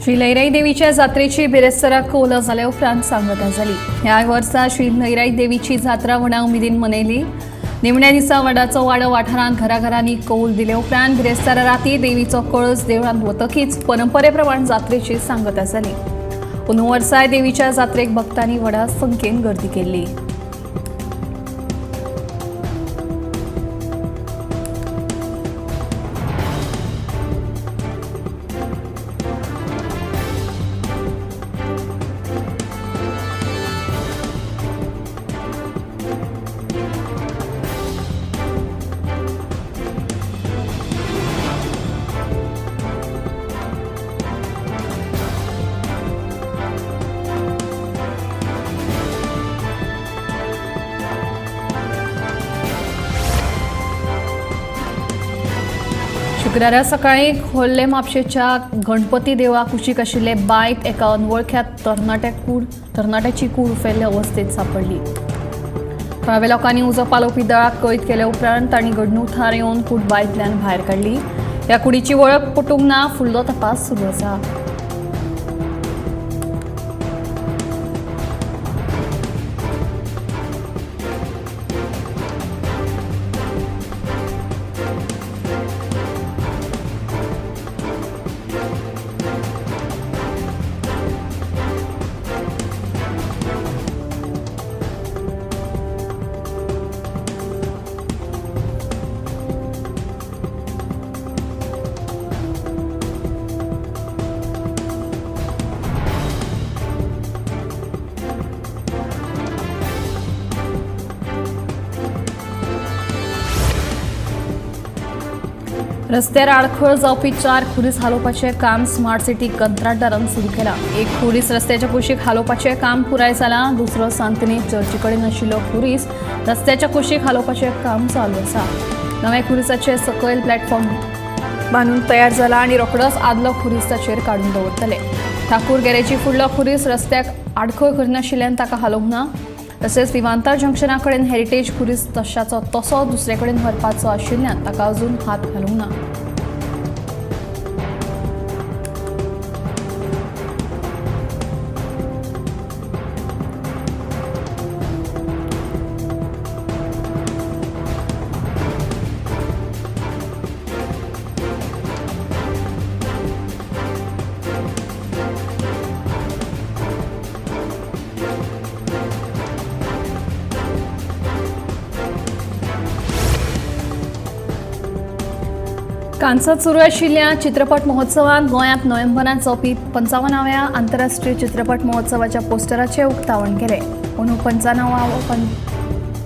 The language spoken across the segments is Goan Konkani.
श्री लईराई देवीच्या जात्रेची बिरेस्तारा कोल जाल्या उपरांत सांगता जाली. ह्या वर्सा श्री लईराई देवीची जात्रा व्हडा उमेदीन मनयली. निमण्या दिसा वडाचो वाडो वाठारांत घराघरांनी कौल दिले उपरांत बिरेस्तारा राती देवीचो कळस देवळांत वतकीच परंपरे प्रमाण जात्रेची सांगता जाली. अंदू वर्साय देवीच्या जात्रेक भक्तांनी व्हडा संख्येन गर्दी केल्ली. शुक्रारा सकाळी खोर्ले म्हापशेच्या गणपती देवळा कुशीक आशिल्ले बांयत एका अनवळख्या तरणाट्याची कूड उफेल्ले अवस्थेत सांपडली. थळाव्या लोकांनी उजो पालोवपी दळाक कळीत केले उपरांत तांणी घडणूक थळार येवन कूड बांयतल्यान भायर काडली. ह्या कुडीची वळख पटूंक ना. फुडलो तपास सुरू आसा. रस्त्यार आडखळ जावपी 4 खुरीस हालोवपाचें काम स्मार्ट सिटी कंत्राटदारान सुरू केलां. एक खुरीस रस्त्याच्या कुशीक हालोवपाचें काम पुराय जालां. दुसरो सांतनी चर्ची कडेन आशिल्लो खुरीस रस्त्याच्या कुशीक हालोवपाचें काम चालू आसा. नव्या खुरीसाचें सकयल प्लॅटफॉर्म बांदून तयार जाला आनी रोखडोच आदलो खुरीस ताचेर काडून दवरतले. ठाकूर गॅरेजी फुडलो खुरीस रस्त्याक आडखळ करनाशिल्ल्यान ताका हालोवंक ना. तसेच विमानतळ जंक्शना कडेन हेरिटेज खुरीस तशाचो तसो दुसरे कडेन व्हरपाचो आशिल्ल्यान ताका अजून हात घालूंक ना. कान्सात सुरू आशिल्ल्या चित्रपट महोत्सवांत गोंयांत नोव्हेंबरांत जावपी 55व्या आंतरराष्ट्रीय चित्रपट महोत्सवाच्या पोस्टराचें उक्तावण केलें. अंदू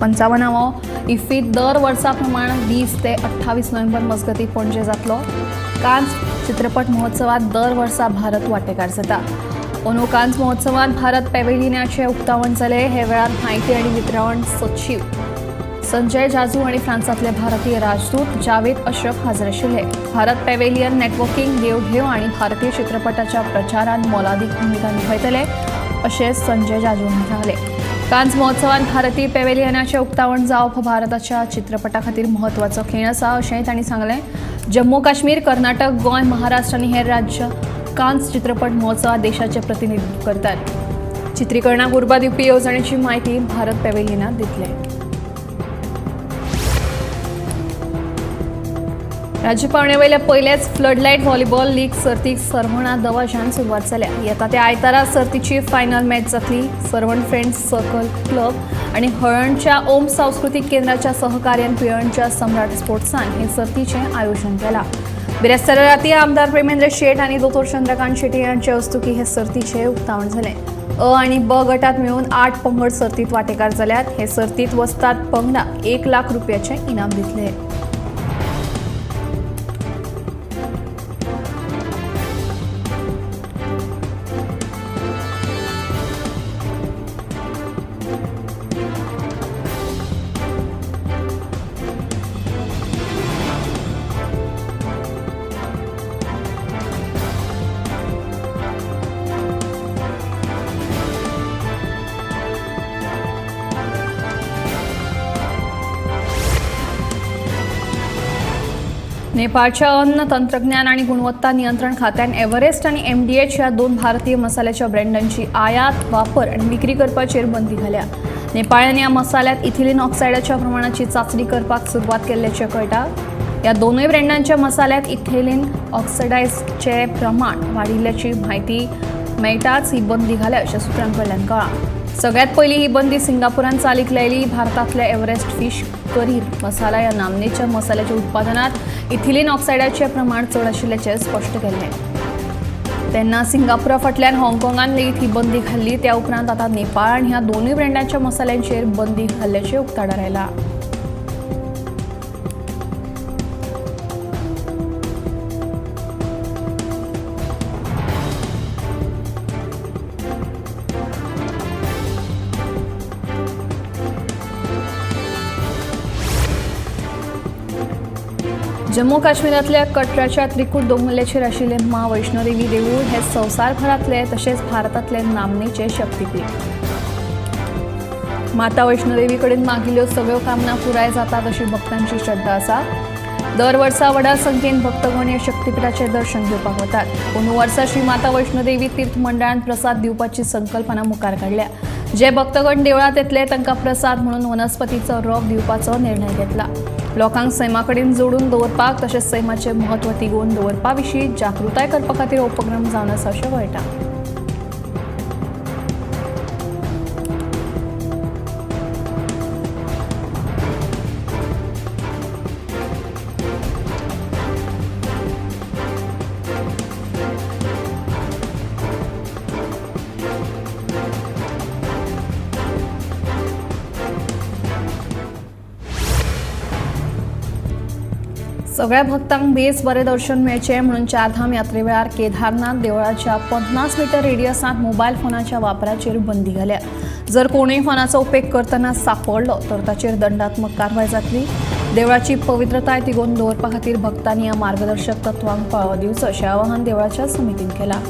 55वो इफ्फीत दर वर्सा प्रमाण 20 ते 28 नोव्हेंबर मजगतीं पणजे जातलो. कान्स चित्रपट महोत्सवांत दर वर्सा भारत वांटेकार जाता. अंदू कान्स महोत्सवांत भारत पॅव्हेलियनाचें उक्तावण जालें. हे वेळार म्हायती आनी वितरण सचीव संजय जाजू आनी फ्रांसांतले भारतीय राजदूत जावेद अशरफ हाजीर आशिल्ले. भारत पॅव्हेलियन नेटवर्किंग देवघेव आनी भारतीय चित्रपटाच्या प्रचारांत मोलादीक भुमिका निभयतले अशें संजय जाजू हांणी सांगलें. कान्स महोत्सवांत भारतीय पॅव्हेलियनाचें उक्तावण जावप हो भारताच्या चित्रपटा खातीर म्हत्वाचो खीण आसा अशेंय तांणी सांगलें. जम्मू काश्मीर, कर्नाटक, गोंय, महाराष्ट्र आनी हेर राज्य कान्स चित्रपट महोत्सवात देशाचें प्रतिनिधित्व करतात. चित्रीकरणाक उर्बा दिवपी येवजणेची म्हायती भारत पॅव्हेलियनात दितले. राज्य पावण्यावयल्या पयल्याच फ्लडलायट व्हॉलीबॉल लीग सर्तीक सरवणा दवाजान सुरवात जाल्या. येता त्या आयतारा सर्तीची फायनल मॅच जातली. सरवण फ्रेंड्स सर्कल क्लब आनी हळणच्या ओम सांस्कृतीक केंद्राच्या सहकार्यान पिळर्णच्या सम्राट स्पोर्ट्सान हे सर्तीचें आयोजन केलां. बिरेस्तारा राती आमदार प्रेमेंद्र शेट आनी दोतोर चंद्रकांत शेट्ये हांचे हस्तुकीं हे सर्तीचें उक्तावण जालें. अ आनी ब गटात मेळून 8 पंगड सर्तीत वांटेकार जाल्यात. हे सर्तीत वस्ताद पंगडाक 1 लाख रुपयाचें इनाम दितले. नेपाळच्या अन्न तंत्रज्ञान आणि गुणवत्ता नियंत्रण खात्यान एव्हरेस्ट आणि एमडीएच ह्या दोन भारतीय मसाल्याच्या ब्रँडांची आयात, वापर आणि विक्री करपाचेर बंदी घाल्या. नेपाळान ह्या मसाल्यात इथिलीन ऑक्सायडाच्या प्रमाणाची चाचणी करपाक सुरवात केल्ल्याचें कळटा. ह्या दोनूय ब्रँडांच्या मसाल्यात इथिलीन ऑक्सायडाचे प्रमाण वाडिल्ल्याची म्हायती मेळटाच ही बंदी घाल्या अशें सुत्रां कडल्यान कळ्ळां. सगळ्यात पयली ही बंदी सिंगापुरान चालीक लायली. भारतांतल्या एव्हरेस्ट फिश करी मसाला ह्या नामनेच्या मसाल्याच्या उत्पादनात इथिलीन ऑक्सायडाचे प्रमाण चड आशिल्ल्याचें स्पश्ट केल्लें. तेन्ना सिंगापुरा फाटल्यान हाँगकाँगान लेगीत ही बंदी घाल्ली. त्या उपरांत आतां नेपाळान ह्या दोनूय ब्रँडांच्या मसाल्यांचेर बंदी घाल्ल्याचें उक्ताडार आयलां. जम्मू काश्मीरांतल्या कटराच्या त्रिकूट दोंगुल्लेचेर आशिल्लें मां वैष्णोदेवी देवूळ हे संवसारभरांतले तशेंच भारतांतले नामनेचे शक्तीपीठ. माता वैष्णोदेवी कडेन मागिल्ल्यो सगळ्यो कामना पुराय जातात अशी भक्तांची श्रद्धा आसा. दर वर्सा व्हडा संख्येन भक्तगण ह्या शक्तीपीठाचें दर्शन घेवपाक वतात. अंदू वर्सा श्री माता वैष्णोदेवी तीर्थ मंडळान प्रसाद दिवपाची संकल्पना मुखार काडल्या. जे भक्तगण देवळांत येतले तांकां प्रसाद म्हणून वनस्पतीचो रोप दिवपाचो निर्णय घेतला. लोकांक सैमा कडेन जोडून दवरपाक तशेंच सैमाचें म्हत्व तिगोवन दवरपा विशीं जागृताय करपा खातीर उपक्रम जावन आसा अशें कळटा. सगळ्या भक्तांक बेस बरें दर्शन मेळचें म्हणून चारधाम यात्रे वेळार केदारनाथ देवळाच्या 50 मीटर रेडियसांत मोबायल फोनाच्या वापराचेर बंदी घाल्या. जर कोणूय फोनाचो उपेग करतना सापडलो तर ताचेर दंडात्मक कारवाय जातली. देवळाची पवित्रताय तिगोवन दवरपा खातीर भक्तांनी ह्या मार्गदर्शक तत्वांक पाळो दिवचो अशें आवाहन देवळाच्या समितीन केलां.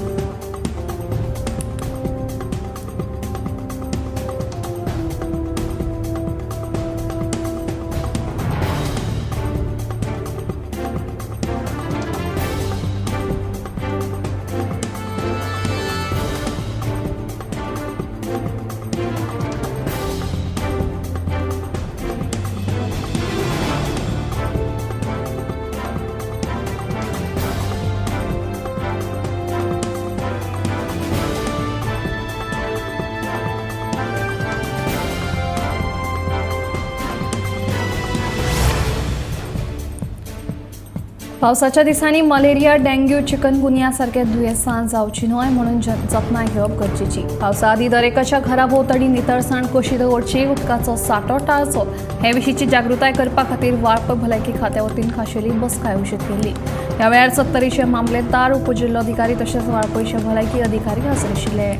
पावसाच्या दिसांनी मलेरिया, डेंग्यू, चिकनगुनिया सारखे दुयेंसां जावची न्हय म्हणून जतनाय घेवप गरजेची. पावसा आदीं दरेकाच्या घरा भोंवतणी नितळसाण कशी दवरची, उदकाचो सांठो टाळचो हे विशींची जागृताय करपा खातीर वाळपय भलायकी खात्या वतीन खाशेली बसका आयोजीत केल्ली. ह्या वेळार सत्तरीचे मामलेदार, उपजिल्लोधिकारी तशेंच वाळपयचे भलायकी अधिकारी हजर आशिल्ले.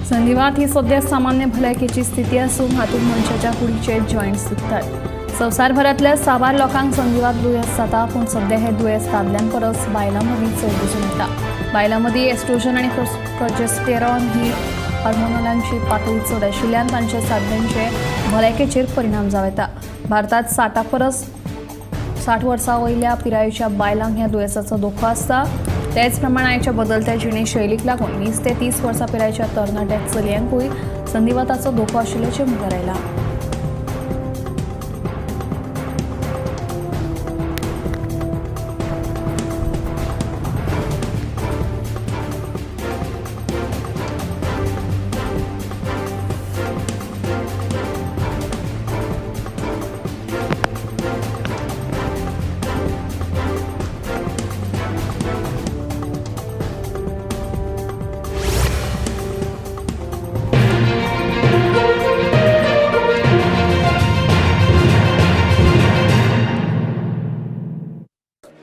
संधिवात ही सध्या सामान्य भलायकेची स्थिती आसून हातूंत मनशाच्या कुडीचे जॉयंट्स दुखतात. संवसारभरांतल्या साबार लोकांक संधिवात दुयेंस जाता, पूण सध्या हे दुयेंस दादल्यां परस बायलां मदीं चड दिसून येता. बायलां मदीं एस्ट्रोजन आनी प्रोजेस्टेरॉन ही हार्मोनलांची पातळी चड आशिल्ल्यान तांच्या साध्यांचे भलायकेचेर परिणाम जावं येता. भारतांत 60 वर्सां वयल्या पिरायेच्या बायलांक ह्या दुयेंसाचो धोको आसता. तेच प्रमाण आयच्या बदलत्या जिणेशैलीक लागून 20 ते 30 वर्सां पिरायेच्या तरणाट्या चलयांकूय संधिवाताचो धोको आशिल्ल्याचें मुखार आयलां.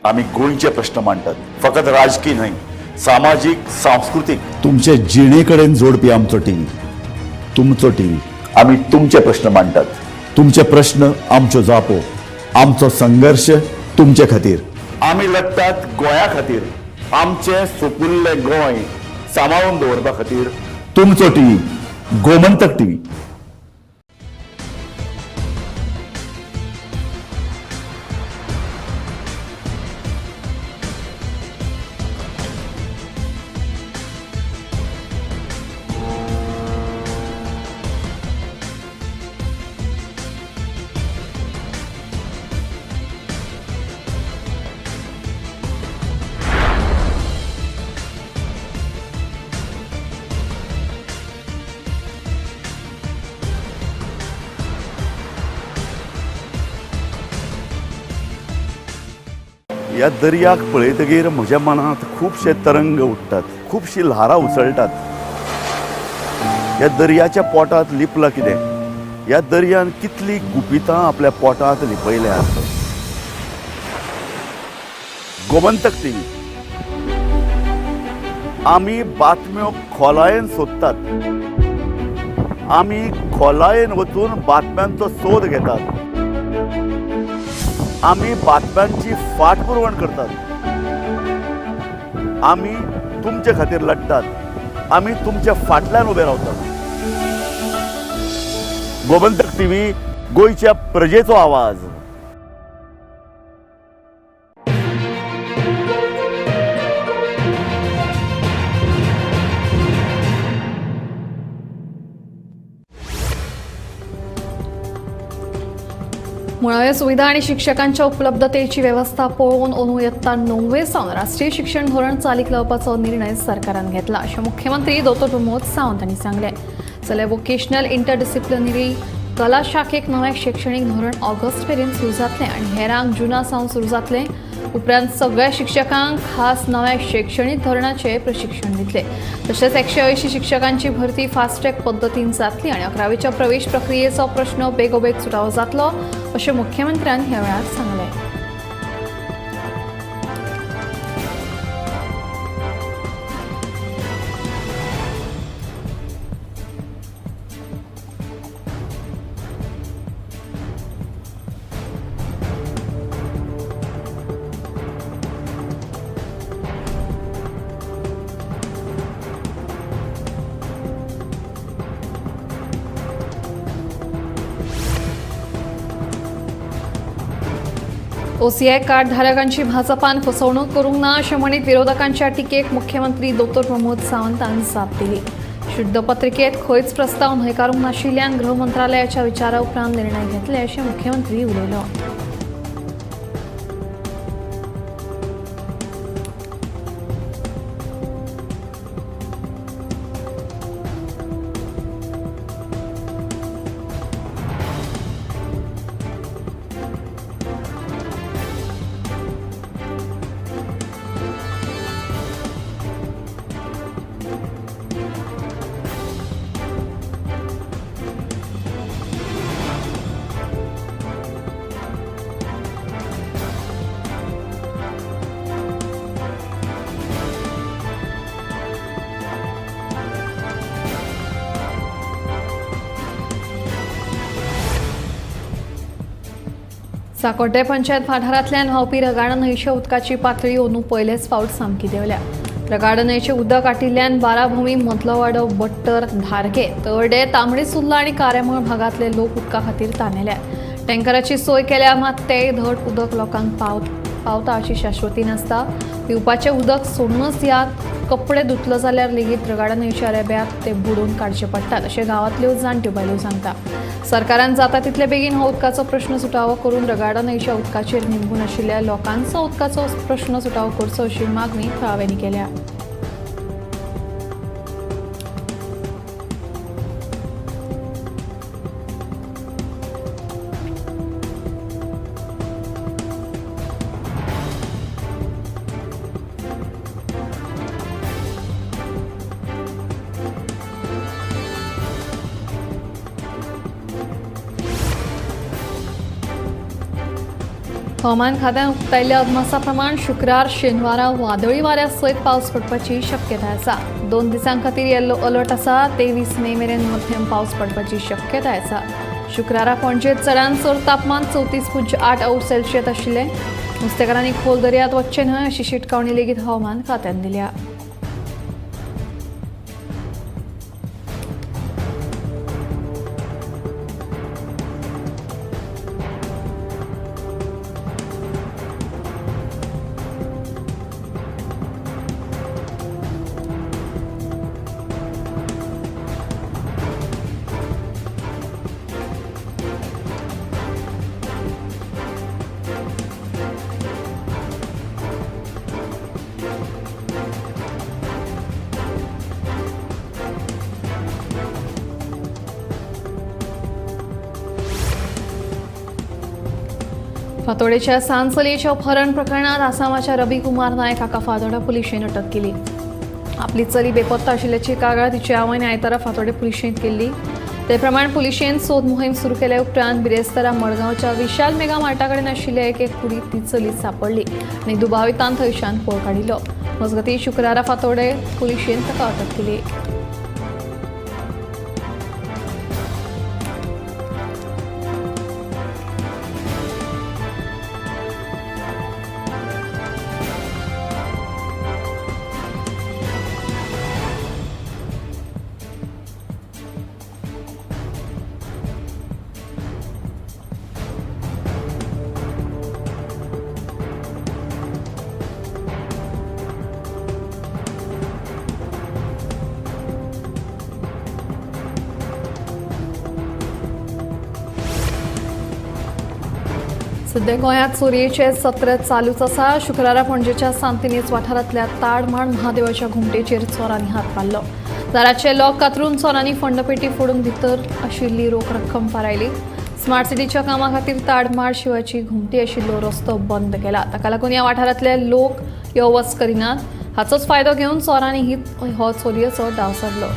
आमी गोंयचे प्रश्न मांडटात, फकत राजकीय न्हय, सामाजीक, सांस्कृतीक, तुमचे जिणे कडेन जोडपी आमचो टीव्ही, तुमचो टीव्ही. आमी तुमचे प्रश्न मांडटात, तुमचे प्रश्न आमच्यो जापो, आमचो संघर्श तुमचे खातीर. आमी लढटात गोंया खातीर, आमचें सुपुल्लें गोंय सांबाळून दवरपा खातीर. तुमचो टीव्ही, गोमंतक टीव्ही. ह्या दर्याक पळयतगीर म्हज्या मनांत खुबशे तरंग उठ्ठात, खुबशीं ल्हारां उसळटात. ह्या दर्याच्या पोटांत लिपलां कितें? ह्या दर्यान कितलीं गुपितां आपल्या पोटांत लिपयल्यात? गोमंतक टीव्ही, आमी बातम्यो खोलायेन सोदतात, आमी खोलायेन वचून बातम्यांचो सोद घेतात, आमी बातम्यांची फाटपुरवण करतात, आमी तुमचे खातीर लढटात, आमी तुमच्या फाटल्यान उबे रावतात. गोमंतक टीव्ही, गोंयच्या प्रजेचो आवाज. मुळाव्या सुविधा आणि शिक्षकांच्या उपलब्धतेची व्यवस्था पळोवन अंदू यत्ता णवे सावन राष्ट्रीय शिक्षण धोरण चालीक लावपाचो निर्णय सरकारान घेतला, अशें मुख्यमंत्री दोतोर प्रमोद सावंत हांणी सांगलें. जाल्यार वोकेशनल इंटरडिसिप्लिनरी कला शाखेक नवें शिक्षणीक धोरण ऑगस्ट मेरेन सुरू जातलें आनी हेरांक जुना सावन सुरू जातलें. उपरांत सगळ्या शिक्षकांक खास नव्या शैक्षणीक धोरणाचें प्रशिक्षण दितले. तशेंच 180 शिक्षकांची भरती फास्ट ट्रॅक पद्दतीन जातली आनी 11वीच्या प्रवेश प्रक्रियेचो प्रश्न बेगोबेग सुटावो जातलो, अशें मुख्यमंत्र्यान ह्या वेळार सांगलें. ओसीआय कार्ड धारकांची भाजपान फसवणूक करूंक ना, अशें म्हणीत विरोधकांच्या टिकेक मुख्यमंत्री दोतोर प्रमोद सावंतान जाप दिली. शुद्ध पत्रिकेत खंयच प्रस्ताव न्हयकारूंक नाशिल्ल्यान गृह मंत्रालयाच्या विचारा उपरांत निर्णय घेतले, अशें मुख्यमंत्री उलयलो. साकोड्डें पंचायत वाठारांतल्यान व्हांवपी रगाडा न्हंयच्या उदकाची पातळी अंदू पयलेच फावट सामकी देंवल्या. रगाडा न्हंयचें उदक आटिल्ल्यान बाराभूमी, मदलोवाडो, बट्टर, धारगे, तळडे, तांबडी सुर्ला आनी कारेमळ भागांतले लोक उदका खातीर तानेल्यात. टँकराची सोय केल्या, मात तेय धड उदक लोकांक पावता अशी शाश्वती नासता. पिवपाचें उदक सोडूनच दियात, कपडे धुतलो जाल्यार लेगीत रगाडा न्हंयच्या रेब्याक ते बुडोवन काडचे पडटात, अशें गांवांतल्यो जाणट्यो बायलो सांगता. सरकारान जाता तितले बेगीन हो उदकाचो प्रश्न सुटावो करून रगाडा न्हंयच्या उदकाचेर निंबून आशिल्ल्या लोकांचो उदकाचो प्रश्न सुटावो करचो, अशी मागणी थळाव्यांनी केल्या. हवामान खात्यान उक्तायल्ल्या अदमासा प्रमाण शुक्रार शेनवारा वादळी वाऱ्या सयत पावस पडपाची शक्यताय आसा. 2 दिसां खातीर येल्लो अलर्ट आसा. 23 मे मेरेन मध्यम पावस पडपाची शक्यताय आसा. शुक्रारा पणजेत चडांत चड तापमान 34.8 अंश सेल्सियस आशिल्लें. नुस्तेकारांनी खोल दर्यांत वचचें न्हय अशी शिटकावणी लेगीत हवामान खात्यान दिल्या. फातोडेच्या सान चलयेच्या अपहरण प्रकरणात आसामाच्या रवी कुमार नायक हाका फातोडा पुलिशेन अटक केली. आपली चली बेपत्ता आशिल्ल्याची कागाळ तिचे आवयन आयतारा फातोडे पुलिशेंत केल्ली. ते प्रमाण पुलिशेन सोद मोहीम सुरू केल्या उपरांत बिरेस्तारा मडगांवच्या विशाल मेगा मार्टा कडेन आशिल्ल्या एके कुडींत ती चली सांपडली आनी दुबावितान थंयच्यान पळ काडिल्लो. मजगतीं शुक्रारा फातोडे पुलिशेन ताका अटक केली. सध्या गोंयांत चोरयेचे सत्र चालूच आसा. शुक्रारा पणजेच्या सांतिनेज वाठारांतल्या ताडमाड महादेवाच्या घुमटेचेर चोरांनी हात मारलो. दाराचे लॉक कातरून चोरांनी फंडपेटी फोडून भितर आशिल्ली रोख रक्कम फारायली. स्मार्ट सिटीच्या कामा खातीर ताडमाड शिवाची घुमटी आशिल्लो रस्तो बंद केला. ताका लागून ह्या वाठारांतले लोक यो वच करिनात. हाचोच फायदो घेवन चोरांनी हो चोरयेचो डाव सादलो.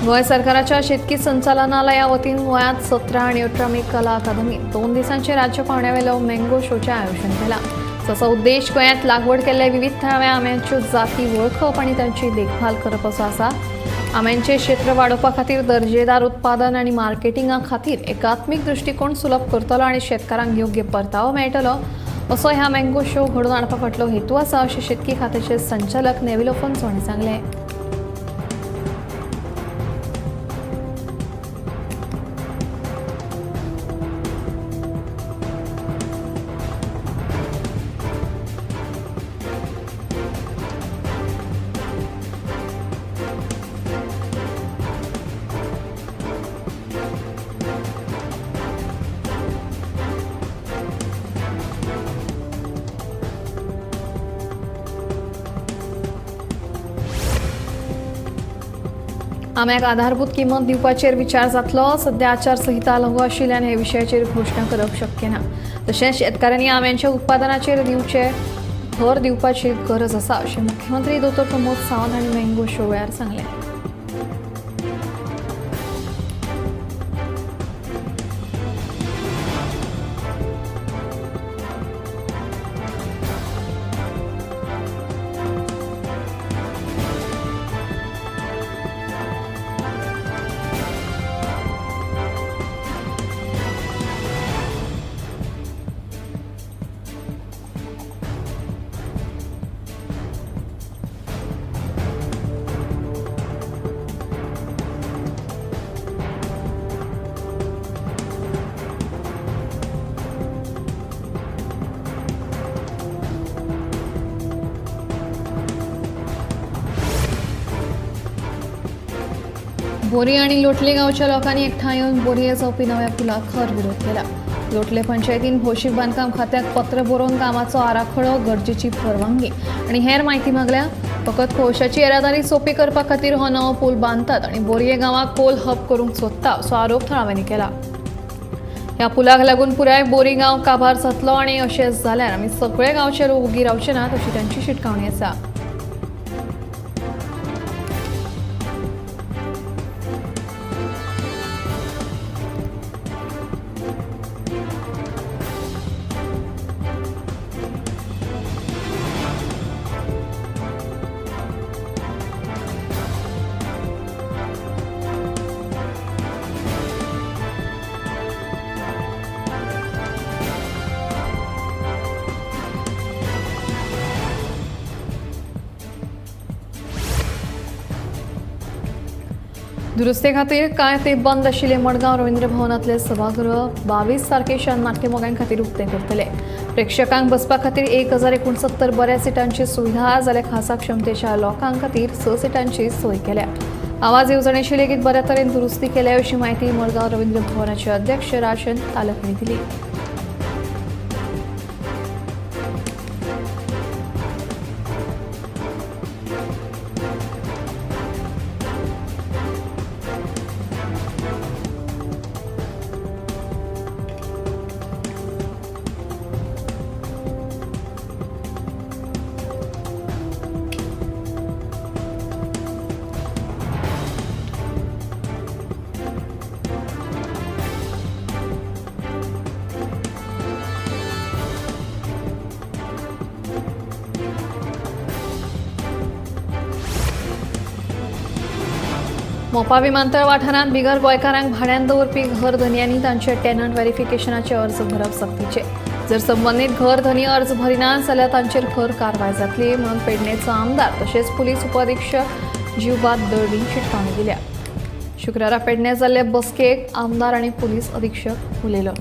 गोंय सरकाराच्या शेतकी संचालनालया वतीन गोंयांत 17 आनी 18 मे कला अकादमीत 2 दिसांचे राज्य पावंड्यावेलो मँगो शोचें आयोजन केलां. ताचो उद्देश गोंयांत लागवड केल्ल्या विविध थळाव्या आंब्यांच्यो जाती वळखप आनी तांची देखभाल करप असो आसा. आंब्यांचें क्षेत्र वाडोवपा खातीर दर्जेदार उत्पादन आनी मार्केटिंगा खातीर एकात्मीक दृश्टिकोण सुलभ करतलो आनी शेतकारांक योग्य परतावो मेळटलो असो ह्या मँगो शो घडोवन हाडपा फाटलो हेतू आसा अशें शेतकी खात्याचे संचालक नेव्हिल अफोन्सो हांणी सांगलें. आम्याक आधारभूत किंमत दिवपाचेर विचार जातलो. सध्या आचारसंहिता लागू आशिल्ल्यान हे विशयाचेर घोशणा करप शक्य ना. तशेंच शेतकारांनी आम्यांच्या उत्पादनाचेर दिवचे भर दिवपाची गरज आसा अशें मुख्यमंत्री दोतोर प्रमोद सावंत हांणी मँगो शो वेळार सांगलें. बोरी आनी लोटले गांवच्या लोकांनी एकठांय येवन बोरये जावपी नव्या पुलाक खर विरोध केला. लोटले पंचायतीन भौशीक बांदकाम खात्याक पत्र बरोवन कामाचो आराखडो, गरजेची परवानगी आनी हेर म्हायती मागल्या. फकत कोळशाची येरादारी सोपी करपा खातीर हो नवो पूल बांदतात आनी बोरये गांवाक कोल हब करूंक सोदता असो आरोप थळाव्यांनी केला. ह्या पुलाक लागून पुराय बोरी गांव काबार जातलो आनी अशें जाल्यार आमी सगळे गांवचे लोक ओगी रावचे नात अशी तांची शिटकावणी आसा. दुरुस्ते खातीर कांय ते बंद आशिल्ले मडगांव रवींद्र भवनांतले सभागृह 22 तारखेच्यान नाट्यमोगां खातीर उक्तें करतले. प्रेक्षकांक बसपा खातीर 1069 बऱ्या सिटांची सुविधा जाल्यार खासा क्षमतेच्या लोकां खातीर 6 सिटांची सोय केल्या. आवाज येवजणेची लेगीत बऱ्या तरेन दुरुस्ती केल्या अशी म्हायती मडगांव रवींद्र भवनाचे अध्यक्ष राजन तालक हांणी दिली. मोपा विमानतळ वाठारांत बिगर गोंयकारांक भाड्यान दवरपी घर धनयांनी तांचे टेनंट व्हेरिफिकेशनाचे अर्ज भरप सक्तीचे. जर संबंदीत घर धनी अर्ज भरिना जाल्यार तांचेर खर कारवाय जातली म्हणून पेडणेचो आमदार तशेंच पुलीस उपअधिक्षक जीवबाद दळवीन शिटकावणी दिल्या. शुक्रारा पेडणे जाल्ले बसकेक आमदार आनी पुलीस अधीक्षक उलयलो.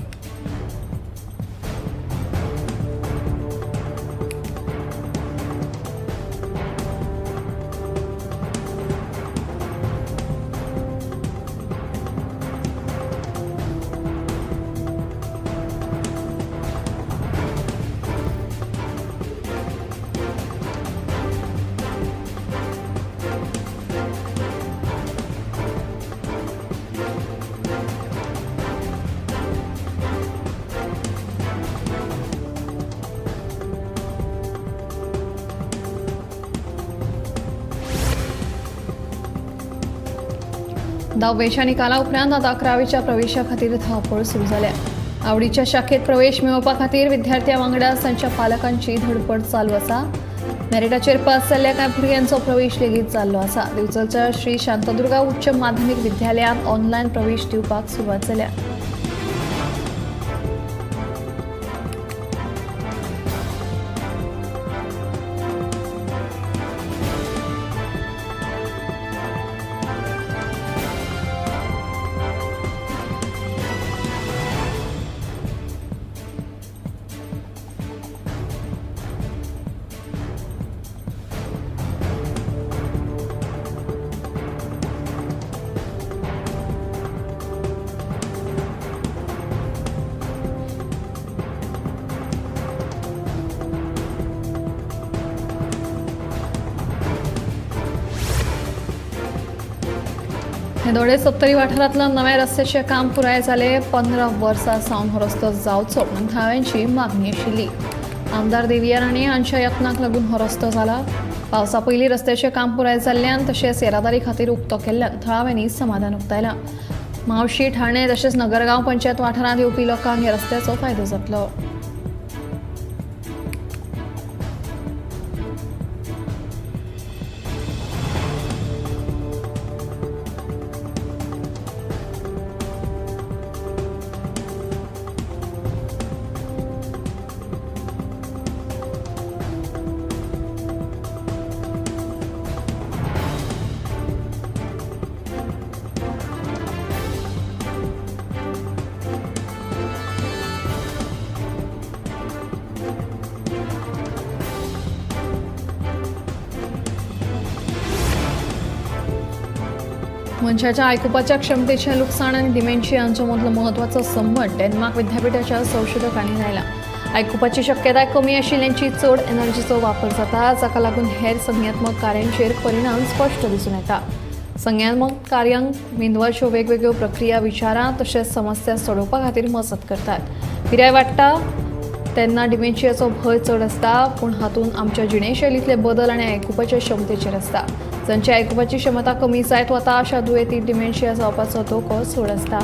दहावेच्या निकाला उपरांत आतां 11वीच्या प्रवेशा खातीर धांवपळ सुरू जाल्या. आवडीच्या शाखेत प्रवेश मेळोवपा खातीर विद्यार्थ्यां वांगडा तांच्या पालकांची धडपड चालू आसा. मेरिटाचेर पास जाल्ल्या कांय भुरग्यांचो प्रवेश लेगीत जाल्लो आसा. दिवचलच्या श्री शांतादुर्गा उच्च माध्यमीक विद्यालयांत ऑनलायन प्रवेश दिवपाक सुरवात जाल्या. हेदोडे सत्तरी वाठारांतल्या नव्या रस्त्याचें काम पुराय जालें. 15 वर्सां सावन हो रस्तो जावचो म्हणून थळाव्यांची मागणी आशिल्ली. आमदार देविया राणे हांच्या यत्नाक लागून हो रस्तो जाला. पावसा पयलीं रस्त्याचें काम पुराय जाल्ल्यान तशेंच येरादारी खातीर उक्तो केल्ल्यान थळाव्यांनी समाधान उक्तायलां. म्हावशी, ठाणे तशेंच नगरगांव पंचायत वाठारांत येवपी लोकांक ह्या रस्त्याचो फायदो जातलो. मनशाच्या आयकुपाच्या क्षमतेचें लुकसाण आनी डिमेन्शिया हांचो मदलो म्हत्वाचो संबंद डेन्मार्क विद्यापिठाच्या संशोधकांनी लायला. आयकुपाची शक्यताय कमी आशिल्ल्यांची चड एनर्जीचो वापर जाता, जाका लागून हेर संज्ञात्मक कार्यांचेर परिणाम स्पश्ट दिसून येता. संज्ञात्मक कार्यांक मेंदवाच्यो वेगवेगळ्यो प्रक्रिया विचारां तशेंच समस्या सोडोवपा खातीर मजत करतात. पिराय वाडटा तेन्ना डिमेन्शियाचो भंय चड आसता, पूण हातूंत आमच्या जिणेशैलींतले बदल आनी आयकुपाच्या क्षमतेचेर आसता. जांची आयकुपाची क्षमता कमी जायत वता अशा दुयेंतीक डिमेन्शिया जावपाचो धोको चड आसता.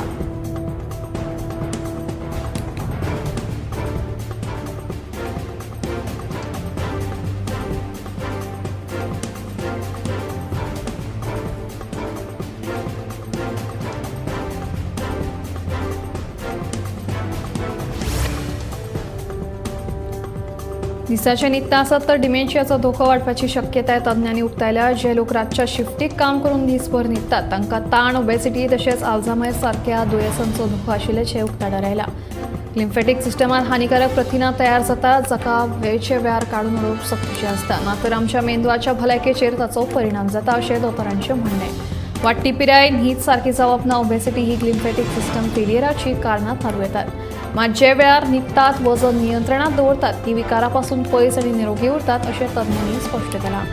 दिसाचे न्हिदता आसत तर डिमेन्शियाचो धोको वाडपाची शक्यताय तज्ञांनी उक्तायल्या. जे लोक रातच्या शिफ्टीक काम करून दीसभर न्हिदतात तांकां ताण, ओबेसिटी तशेंच आल्झायमर सारक्या दुयेंसांचो धोको आशिल्ल्याचें उक्ताडार आयलां. लिम्फेटीक सिस्टमांत हानिकारक प्रथिनां तयार जातात, जाका वेळचे वेळार काडून उडोवप सक्तीचें आसता, नातर आमच्या मेंदवाच्या भलायकेचेर ताचो परिणाम जाता अशें दोतोरांचें म्हणणें. वाडटी पिराय, न्हीद सारकी जावप ना, ओबेसिटी ही लिम्फेटीक सिस्टम फेलियराची कारणां थारूं येतात. मात जे वेळार न्हिदतात, वजन नियंत्रणांत दवरतात ती विकारापासून पयस आनी निरोगी उरतात अशें तज्ञांनी स्पश्ट केलां.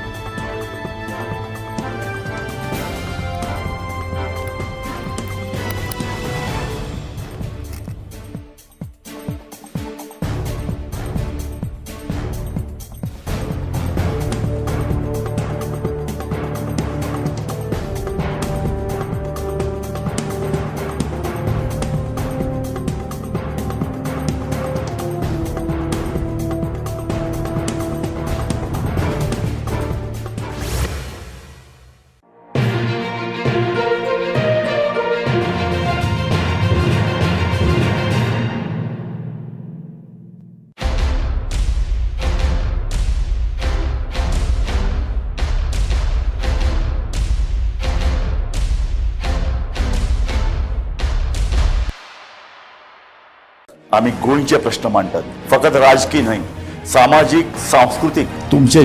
आमी गोंयचे प्रश्न मांडटात, फकत राजकी न्हय, सामाजीक, सांस्कृतीक, तुमचे